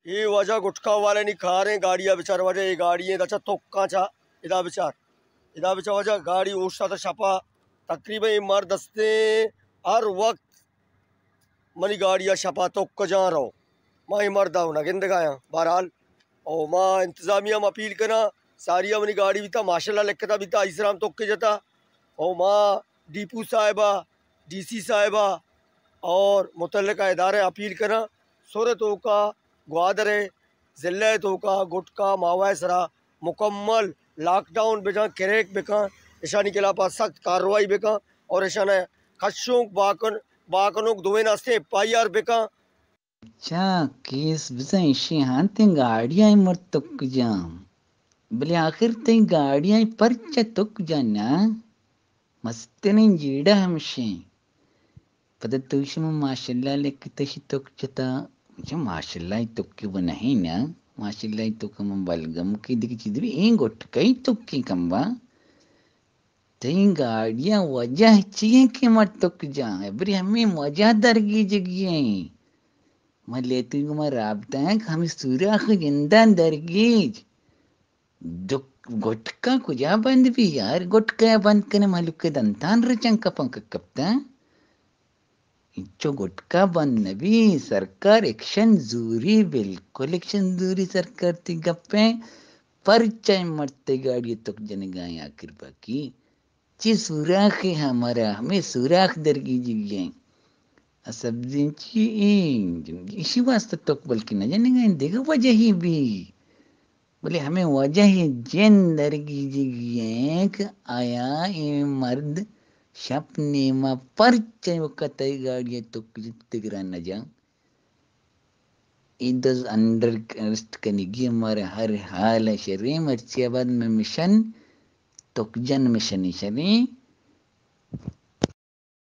اے واجہ گٹکا والانی کاریں، گاڑی ءَ بچار واجہ، اے گاڑی ایں دچا توکاں چا، ادا بچار، ادا بچار واجہ، گاڑی اوشتاتہ شپا، تقریباً اے مرد استیں ہر وقت منی گاڑی ءَ شپا توک جان رو، ما اے مرد ءَ نہ گندگایاں۔ بہرحال او ما انتظامیہ ہم اپیل کناں، ساری ءَ منی گاڑی بیتا، ماشاءاللہ لکھتا بیتا، آئی سرا ہم توکے جتا۔ او ما ڈی پو صاحبہ، ڈی سی صاحبہ اور متعلقہ ادارہ اپیل کناں، سور ءِ توکا، گوادر ءِ ضلع ءِ توکا گٹکا ماوا ءِ سرا مکمل لاک ڈاؤن بجاں، کریک بکاں، اشانی خلاف ءَ سخت کارروائی بکاں اور اشان ءَ کشوک باکن، باکنوک دوئیں استے ایف آئی آر بکاں۔ چا کیس بزاں ایشی ہاں تئی گاڑیاں مرد توک جان، بلے آخر تئی گاڑیاں پرچا توک جان نا؟ مستریں جیڑہ ہمشیں۔ پدا تو شما ماشاءاللہ لکھتہ شی توک جتا، چہ ماشاءاللہ توکی و نہیں نا، ماشاءاللہ توک من بلگم کی دگہ چیز بھی، این گٹکئی توکی کمبا۔ تئی گاڑیاں وجہ چی ایں کہ مٹ توک جان؟ ابری ہمیں وجہ درگیجگی ایں۔ من لیتوی گما رابطہ ایں کہ ہمیں سوراخ جندان درگیج۔ دک-، گٹکا کجا بند بی یار؟ گٹکا بند کنے مہلوک دنتان رچن کپن کپتن۔ انچو گٹکا بند نبی، سرکار ایکشن زوری، بالکل ایکشن زوری سرکار تئی گپیں۔ پرچا اے مرد تئی گاڑی توک جنگا ایں آخر باقی؟ چی سوراخے ہمارا؟ ہمیں سوراخ درگیجگی ایں۔ سبزیں چی ایں؟ ایشی واسطہ توک بلکہ نہ جنگا ایں، دگہ وجہ ہی بی۔ بلے ہمیں وجہ ایں جن درگیجگی ایں کہ آیا اے مرد شپ نیما پرچا وقت تئی گاڑی توک تگران نہ جان؟ اے دز انڈر ارسٹ کنگی ہمارا ہر حال شریں، مرچی آباد میں مشن، توک جن مشن شریں،